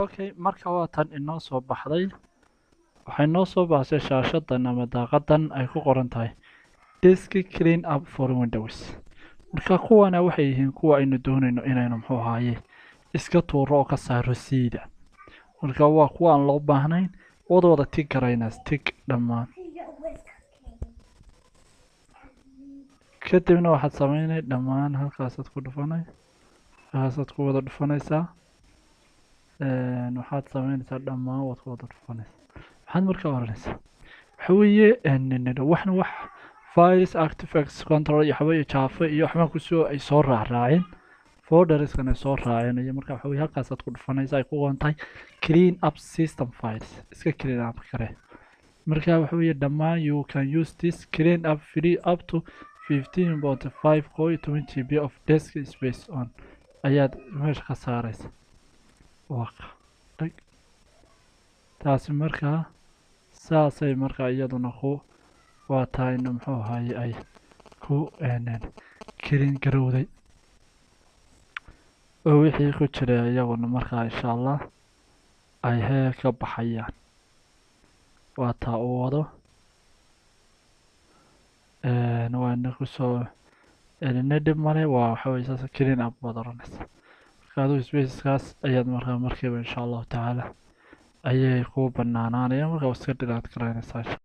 Okay, marka waa tan inoo soo baxday. Waxay noo soo baxsay shaashadan ama daaqadan ay ku qoran tahay Disk Clean Up for Windows. Marka kuwana waxay yihiin kuwa aynu doonayno inaynu, muxuu ahaaye, iska tuuro oo ka saaro siida. Marka waa kuwa aan loo baahnayn. Wada wada tick garaynaas, tick dhammaan. Kadibna waxaad sameynay dhammaan halkaasaad ku dhufanay, halkaasaad ku wada dhufanaysaa. Waxaad sameynaysaa dhammaan waad ku wada dhufanaysaa. Maxaad markaa oranaysaa? Waxa weeye waxna wax files ActiveX control iyo waxba iyo Java iyo waxbaan kusoo ay soo raacraaceen, folderskan ay soo raaceen iyo. Marka waxa weye halkaasaad ku dhufanaysaa ay ku qoran tahay Clean Up System Files. Iska clean up kare. Marka waxa weeye dhammaan you can use this clean up free up to 15.5 11 GB of disk space on ayaad meesha ka saaraysa. Waqa dhag taasi. Markaa saasay markaa iyaduna ku waa tahayna, muxuu ahaye, ay ku clean garowday oo wixii ku jiray iyaguna markaa insha Allah ay hee ka baxayaan. Waa taa uu wado. Waana kusoo celinay, dhib male. Waa waxa weye saas clean up baad oranaysa. Marka adigu spaceskaas ayaad markaa markiiba insha Allahu tacaala ayay kuu banaanaanayaan. Marka iska delete garaynaysaa.